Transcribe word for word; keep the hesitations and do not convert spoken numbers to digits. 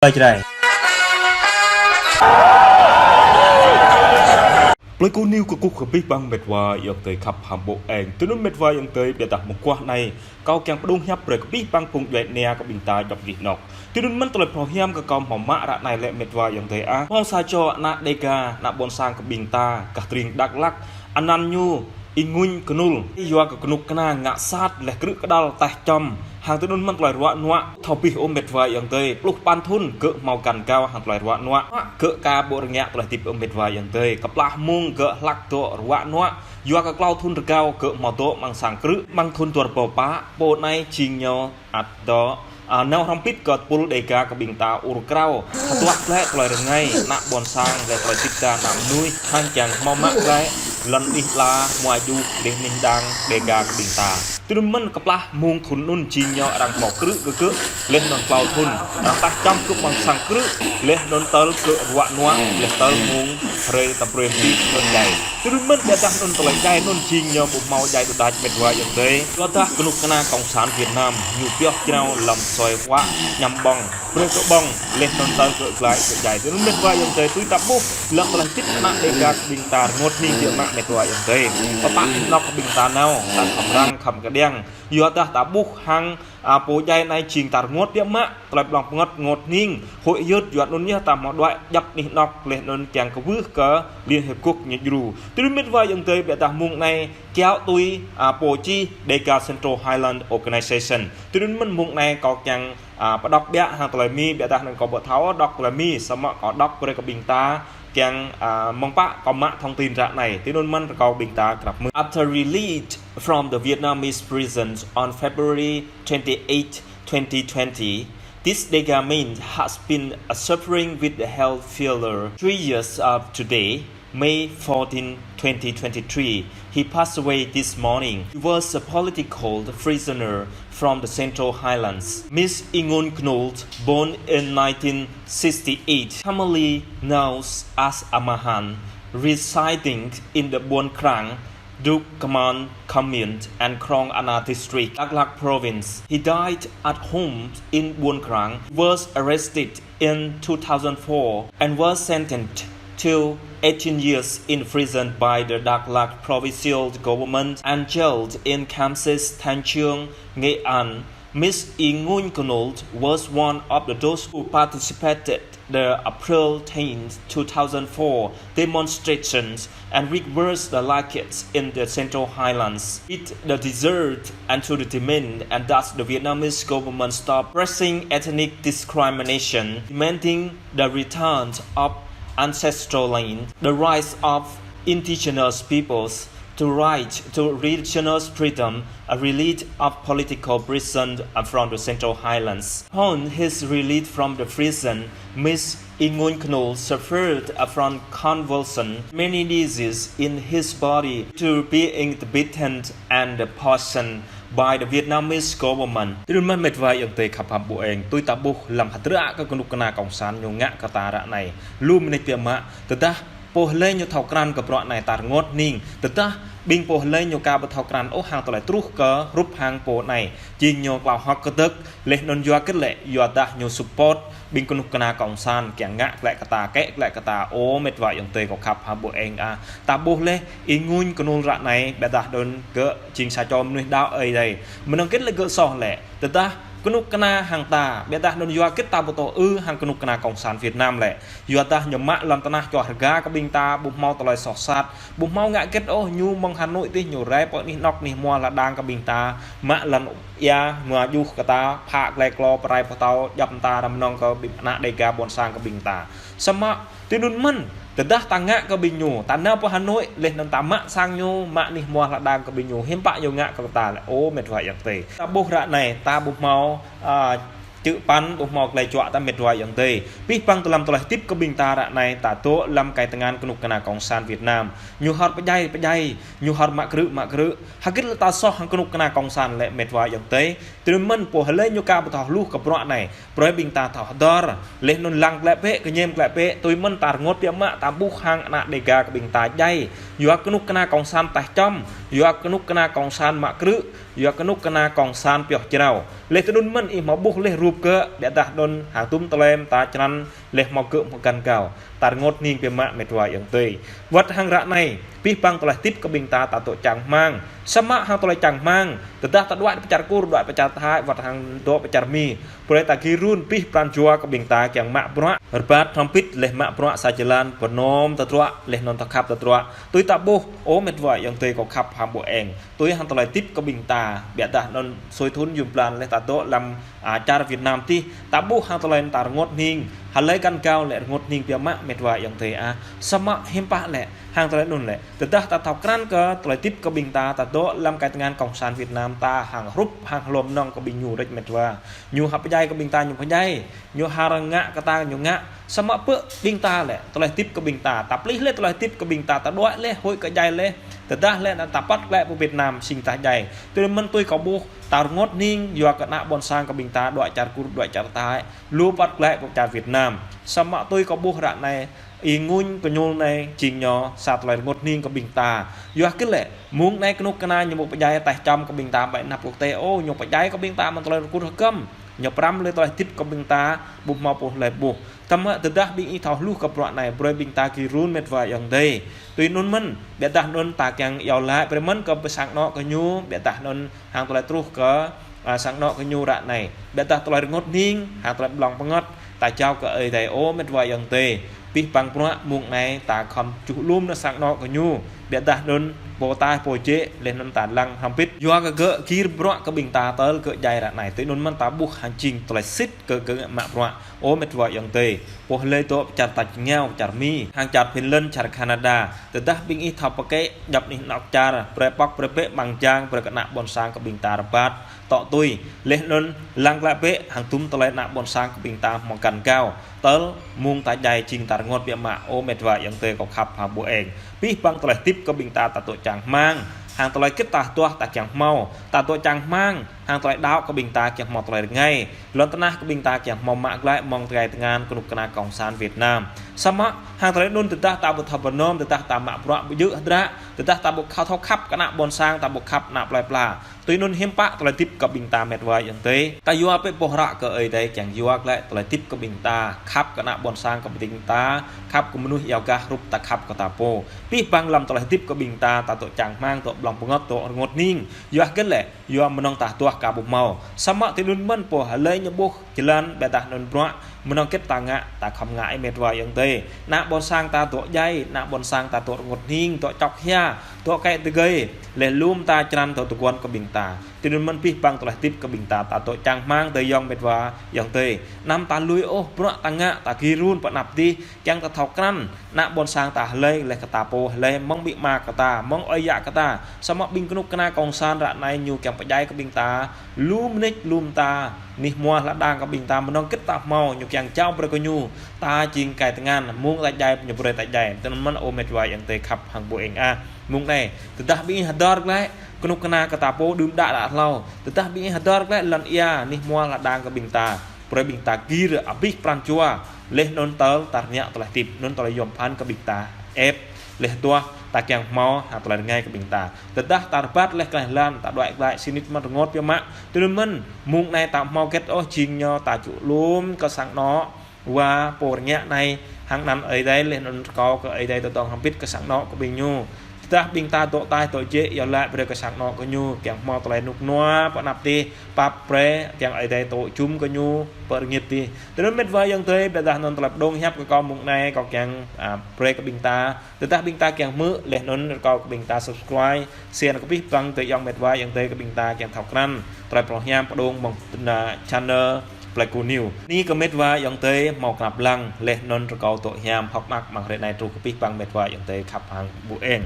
Plei Jrai. Plei Ku News kơkuh kơ abih bang met wa ayŏng adơi khăp hăm ƀô̆ eng. Tui anŭn met wa ayŏng adơi, ƀiădah mơguah anai kâo kiăng pơdŏng hiăp brơi kơ abih bang phung djuai ania kơ ƀing ta djŏp anih anŏk. Tui anŭn mơ̆n tơlơi phrâo hiam kơ kâo hmâo mă ră anai lĕ met wa ayŏng adơi ah. Hmâo sa čô ană Dêga, ană ƀôn sang kơ ƀing ta, gah tring Dak Lak, anăn ñu Y Nguñ Kơnul. Yua kơ kơnuk kơna ngă sat leh krư̆ kơđăl taih čăm. Hăng tui anŭn mơ̆n tơlơi ruă nuă. Thâo abih ơ met wa ayŏng adơi, pluh păn thŭn gơ̆ hmâo găn gao hăng tơlơi ruă nuă. Gơ̆ ka ƀu rơngiă tơlơi hơdip ơ met wa ayŏng adơi. Kơplah mơ̆ng gơ̆ hlak dŏ ruă nuă. Yua kơ klâo thŭn rơgao gơ̆ hmâo dŏ amăng sang krư̆, amăng thŭn dua rơbâo pă, pô anai jing ñu ăt dŏ, a, nao hrŏm pĭt kơ tơpul Dêga kơ ƀing ta ur krao. Hơduah lĕ tơlơi rơngai, ană ƀôn sang, lĕ tơlơi hơdip ta ană mơnuih, hăng kiăng hmâo mă lĕ, lŏn anih ala, hmua juh, leh anih đang, Dêga kơ ƀing ta. Tui anŭn mơ̆n kơplah mơ̆ng thŭn anŭn jing ñu arăng hmâo krư̆ kơ gơ̆, leh anŭn klâo thŭn, arăng taih čăm gơ̆ amăng sang krư̆, leh anŭn tơl gơ̆ ruă nuă, leh tơl mơ̆ng hrơi ta brơi hơdip gơ̆ djai. Tui anŭn mơ̆n ƀiădah anŭn tơlơi djai anŭn jing ñu ƀu hmâo djai đôč đač met wa ayŏng adơi. Yua dah kơnuk kơna Cộng sản Việt Nam ñu pioh jrao lăm soi huă ñăm ƀơ̆ng, brơi kơ ƀơ̆ng, leh anŭn tơl gơ̆ glăi gơ̆ djai. Tui anŭn met wa ayŏng adơi, tui ta ƀuh lăm tơlơi hơdip ană Dêga kơ ƀing ta rơngot hning biă mă met wa ayŏng adơi. Pơpă anih anŏk kơ ƀing ta nao, ta khŏm răng khŏm kơđiăng. Yua dah ta ƀuh hăng, a, pô djai anai jing ta rơngot biă mă, tơlơi blŏng pơngăt rơngot hning, huĭ hyưt yua anŭn yơh ta hmâo đuaĭ djŏp anih anŏk leh anŭn kiăng kwưh kơ Liên Hiệp Quốc ñu djru. Tui anŭn met wa ayŏng adơi, ƀiădah mơ̆ng anai kiaŏ tui, a, pô čih Dêga Central Highland Organization. Tui anŭn mơ̆n mơ̆ng anai kâo kiăng, a, pơđŏk biă hăng tơlơi Mi, ƀiădah anŭn kâo ƀu thâo đŏk tơlơi Mi, samơ̆ kâo đŏk brơi kơ ƀing ta kiăng, a, mơ̆ng pă kâo mă thông tin ră anai. Tui anŭn mơ̆n rơkâo ƀing ta krăp mơ̆n. After released from the Vietnamese prisons on February twenty-eighth, twenty twenty, this Dêga man has been, uh, suffering with the health failure. Three years of today, May fourteen, twenty twenty-three, he passed away this morning. He was a political prisoner from the Central Highlands. Miss Y Nguñ Khnul, born in nineteen sixty-eight, commonly known as Ama Han, residing in the Buôn Krang, Duk Kman Commune and Krông Ana District, Dak Lak Province. He died at home in Buôn Krang, was arrested in two thousand four and was sentenced to eighteen years in prison by the Dak Lak provincial government and jailed in Camp six Thanh Chương, Nghệ An. Miss Y Nguñ Khnul was one of the those who participated the April tenth, two thousand four demonstrations and reversed the riots in the Central Highlands with the desire and to the demand and that the Vietnamese government stop pressing ethnic discrimination, demanding the return of ancestral land, the rights of indigenous peoples, to right to religious freedom, a release of political prison from the Central Highlands. Upon his release from the prison, Miss Y Nguñ Khnul suffered from convulsion, many diseases in his body to being beaten and poisoned by the Vietnamese government. Tui anŭn mơ̆n met wa ayŏng adơi khăp hăm ƀô̆ eng, tui ta ƀuh lăm hơdră kơ kơnuk kơna Cộng sản ñu ngă kơ ta ră anai. Lu mơneč biă mă, tơdah pô hlơi ñu thâo krăn kơ bruă anai ta rơngot hning. Tơdah ƀing pô hlơi ñu ka ƀu thâo krăn ôh hăng tơlơi truh kơ hrup hăng pô anai. Jing ñu klâo hơ̆k kơdơ̆k, leh anŭn yua hơget lĕ, yua dah ñu support ƀing kơnuk kơna Cộng sản kiăng ngă klĕ kơ ta, kĕ klĕ kơ ta, ơ met wa ayŏng adơi kâo khăp hăm ƀô̆ eng ah. Ta ƀuh leh, Y Nguñ Khnul ră anai, ƀiădah anŭn gơ̆ jing sa čô mơnuih đaŏ Ơi Adai. Mơnơ̆ng hơget lĕ gơ̆ soh lĕ. Tơdah kơnuk kơna hăng ta, ƀiădah anŭn yua hơget ta ƀu thâo ư hăng kơnuk kơna Cộng sản Việt Nam lĕ. Yua dah ñu mă lŏn tơnah čoh rơga kơ ƀing ta, ƀu hmâo tơlơi soh sat, ƀu hmâo ngă hơget ôh, ñu mơ̆ng Hà Nội tih ñu rai pơ anih anŏk anih hmua lŏn đang kơ ƀing ta, mă lŏn ia hmua juh kơ ta, phă klĕ klô pơrai pơtâo, djŏp mơta răm nong kơ ƀing ană Dêga ƀôn sang kơ ƀing ta. Samơ̆ tui anŭn mơ̆n, tơdah ta ngă kơ ƀing ñu, ta nao pơ Hà Nội, leh anŭn ta mă sang ñu, mă anih hmua lŏn đang kơ ƀing ñu, hiư̆m pă ñu ngă kơ ta lĕ, ơ met wa ayŏng adơi. Ta ƀuh ră anai, ta ƀu hmâo, a, čư̆ păn, ƀu hmâo klei juă ta met wa ayŏng adơi. Abih bang tơlăm tơlơi hơdip kơ ƀing ta ră anai, ta dŏ lăm kai tơngan kơnuk kơna Cộng sản Việt Nam. Ñu hơr pơdjai, pơdjai, ñu hơr mă krư̆, mă krư̆. Hơget lĕ ta soh hăng kơnuk kơna Cộng sản lĕ met wa ayŏng adơi. Tui anŭn mơ̆n pô hlơi ñu ka ƀu thâo hluh kơ bruă anai. Brơi ƀing ta thâo hơdơr, leh anŭn lăng klĕ bĕ, kơñăm klĕ bĕ, tui mơ̆n ta rơngot biă mă, ta ƀuh hăng ană Dêga kơ ƀing ta djai. Yua kơnuk kơna Cộng sản taih čăm, yua kơnuk kơna Cộng sản mă krư̆, yua kơnuk kơna Cộng sản pioh jrao. Leh tui anŭn mơ̆n ih hmâo ƀuh leh ru Kơ̆, biă dah anŭn hăng tum tơlơi ta črăn leh mơ̆ gơ̆ mơ̆ găn gao. Ta rơngot hning biă mă met wa ayŏng adơi. Wơ̆t hăng ră anai, pih băng tơlơi tip kơ ƀing ta ta dŏ čang hmang. Samơ̆ hăng tơlơi čang hmang, tơdah ta đuaĭ pơ čar Kur, đuaĭ pơ čar Thai, wơ̆t hăng dŏ pơ čar Mi. Brơi ta gir run pih pran jua kơ ƀing ta kiăng mă bruă rơbat hrŏm hơbĭt leh mă bruă sa jơlan pơnôm tơdruă leh anŭn ta khăp tơdruă. Tui ta ƀuh, ơ met wa ayŏng adơi kâo khăp hăng ƀu eng. Tui hăng tơlơi tip kơ ƀing ta, biă dah anŭn sui thun yum blan leh ta dŏ lăm, a, čar Việt Nam tih, ta ƀuh hăng tơlơi ta rơngot hning, hlơi găn gao lĕ rơngot hning biă mă met wa ayŏng adơi ah. Samơ̆ hiư̆m pă lĕ, hăng tơlơi anŭn lĕ. Tơdah ta thâo krăn kơ tơlơi tip kơ ƀing ta, ta dŏ lăm kơnuk kơna cộng sản Việt Nam ta hăng hrup hăng hlom nong kơ ƀing ñu đôč met wa. Ñu hăp pơdjai kơ ƀing ta ñu pơdjai. Ñu hơrăng ngă kơ ta ñu ngă, samơ̆ pơ ƀing ta lĕ, tơlơi tip kơ ƀing ta, ta plih leh tơlơi tip kơ ƀing ta, ta đuaĭ leh, hơi kơ djai leh, tơdah leh anŭn ta păt glaĭ pơ Việt Nam, sing ta djai. Tui anŭn mơ̆n tui kâo ƀuh, ta rơngot hning, yua kơ ană ƀôn sang kơ ƀing ta, đuaĭ čar Kur, đuaĭ čar Thai, lu păt glaĭ pơ čar Việt Nam. Samơ̆ tui kâo ƀuh ră anai, ih ngŭn kơ ñu anai, jing ñu, sa tơlơi rơngot hning kơ ƀing ta. Yua kơ lĕ, mơ̆ng anai kơnuk kơna ñu ƀu pơdjai tah čăm kơ ƀing ta ƀơi anăp quốc tế, ơ, ñu pơdjai kơ ƀing ta mơ̆ng tơlơi rơkut rơkăm. Ñu pơrăm leh tơlơi tip kơ ƀing ta, ƀuh mâo pô leh ƀuh. Tơma tơdah ƀing ih thâo hluh kơ bruă anai, brơi ƀing ta gir run met wa ayŏng adơi. Tui anŭn mơ̆n, biă dah anŭn ta kiăng iâu laĭ, brơi mơ̆n kơ pơ sang anŏ kơ ñu, biă dah anŭn hăng tơlơi truh kơ, a, sang anŏ kơ ñu ră anai. Biă dah tơlơi rơngot hning, hăng tơlơi blŏng pơngăt, ta jao kơ Ơi Adai ơ met wa ayŏng adơi. Pih băng bruă mơ̆ng anai ta khŏm čuh lum nao sang anŏ kơ ñu. Biă dah anŭn pô tai pô jĕ leh anŭn ta lăng hrŏm hơbĭt. Yua kơ gơ̆ gir bruă kơ ƀing ta tơl gơ̆ djai ră anai. Tui anŭn mơ̆n ta ƀuh hăng jing tơlơi sĭt kơ gơ̆ mă bruă. Ơ met wa ayŏng adơi. Pô hlơi dŏ pơ čar tač ngao, čar Mi, hăng čar Finland, čar Canada. Tơdah ƀing ih thâo pơkĕ, djŏp anih anŏ čar, brơi pŏk, brơi bĕ ƀăng jang, brơi kơ ană ƀôn sang kơ ƀing ta rơbat. Tŏ tui, leh anŭn lăng glaĭ bĕ hăng tum tơlơi ană ƀôn sang kơ ƀing ta mơ̆ găn gao. Tơl mơ̆ng ta djai jing ta rơngot biă mă, ơ met wa ayŏng adơi kâo khăp hăng ƀu eng. Pih băng tơlơi tip kơ ƀing ta ta dŏ čang hmang. Hăng tơlơi kơ ta tuah ta kiăng hmâo. Ta dŏ čang hmang. Hăng tơlơi đaŏ kơ ƀing ta kiăng hmâo tơlơi rơngai. Lŏn tơnah kơ ƀing ta kiăng hmâo mă glaĭ mơ̆ng tơgai tơngan kơnuk kơna cộng sản Việt Nam. Samơ̆ hăng tơlơi anŭn tơdah ta ƀu thâo pơnôm, tơdah ta mă bruă ƀu djơ̆ hơdră, tơdah ta ƀu khăp thâo khăp kơ ană ƀôn sang, ta ƀu khăp ană plơi pla. Tui anŭn hiư̆m pă tơlơi tip kơ ƀing ta met wa ayŏng adơi. Ta yua pĕ pô hră kơ Ơi Adai kiăng yua glaĭ tơlơi tip kơ ƀing ta, khăp kơ ană ƀôn sang kơ ƀing ta, khăp kơ mơnuih iâu gah hrup ta khăp kơ ta pô. Pih băng lăm tơlơi tip kơ ƀing ta, ta dŏ čang hmang, dŏ blŏng pơngăt, dŏ rơngot hning. Yua kơ lĕ, yua mơnơ̆ng ta tuah ka ƀu hmâo. Samơ̆ tui anŭn mơ̆n pô hlơi ñu ƀuh jơlan biă dah anŭn bruă, mơnơ̆ng kơ ta ngă, ta khŏm ngă ih met wa ayŏng adơi. Ană ƀôn sang ta dŏ djai, ană ƀôn sang ta dŏ rơngot hning, dŏ čŏk hia, dŏ kĕ tơgơi, leh lum ta črăn dŏ tơguan kơ ƀing ta. Tui anŭn mơ̆n pih băng tơlơi tip kơ ƀing ta, ta dŏ čang hmang tơ ayŏng met wa ayŏng adơi. Anăm ta lui ôh bruă ta ngă, ta gir run pơ anăp tih, kiăng ta thâo krăn, ană ƀôn sang ta hlơi, leh kơ ta pô hlơi, mơ̆ng ƀĭ ama kơ ta, mơ̆ng ơi yă kơ ta, samơ̆ ƀing kơnuk kơna cộng sản ră anai ñu kiăng pơdjai kơ ƀing ta, lum nik lum ta, anih hmua lŏn đang kơ ƀing ta, mơnơ̆ng kơ ta hmâo, ñu kiăng jao brơi kơ ñu, ta jing tơgai tơngan, mơ̆ng ta djai, ñu brơi ta djai, tui anŭn mơ̆n ơ met wa ayŏng adơi khăp hăng ƀu eng ah. Mơ̆ng anai, tơdah ƀing ih hơdơr glaĭ, kơnuk kơna kơ ta pô đưm đă đă hlâo, tơdah ƀing ih hơdơr glaĭ lŏn ia, anih hmua lŏn đang kơ ƀing ta, brơi ƀing ta gir abih pran jua, leh anŭn tơl ta rơngiă tơlơi tip, anŭn tơlơi yôm phăn kơ ƀing ta ĕp, leh tuah ta kiăng hmâo hăng tơlơi rơngai kơ ƀing ta. Tơdah ta rơbat leh tơlơi lăn, ta đuaĭ glaĭ sĭt nik mơ̆n rơngot biă mă. Tui anŭn mơ̆n, mơ̆ng anai ta hmâo hơget ôh jing ñu ta čuh lum kơ sang anŏ, wa pô rơngiă anai, hăng anăn Ơi Adai leh anŭn rơkâo kơ Ơi Adai tơdŏng hrŏm hơbĭt kơ sang anŏ kơ ƀing ñu. Tơdah ƀing ta dŏ tai dŏ jĕ, iâu laĭ brơi kơ sang anŏ kơ ñu, kiăng hmâo tơlơi rơnŭk rơnua pơ anăp tih, pap brơi, kiăng Ơi Adai dŏ jum kơ ñu pơ rơngit tih. Tui anŭn met wa ayŏng adơi, biă dah anŭn tơlơi pơdŏng hiăp kơ kâo mơ̆ng anai, kâo kiăng, a, brơi kơ ƀing ta. Tơdah ƀing ta kiăng hmư̆, leh anŭn rơkâo kơ ƀing ta subscribe, share kơ pih băng tơ ayŏng met wa ayŏng adơi kơ ƀing ta kiăng thâo krăn tơlơi pơhiăp pơdŏng mơ̆ng, a, channel Pleiku News. Anai kơ met wa ayŏng adơi hmâo krăp lăng, leh anŭn rơkâo dŏ hiam hơ̆k mơak mơ̆ng hrơi anai truh kơ pih băng met wa ayŏng adơi khăp hăng ƀu eng.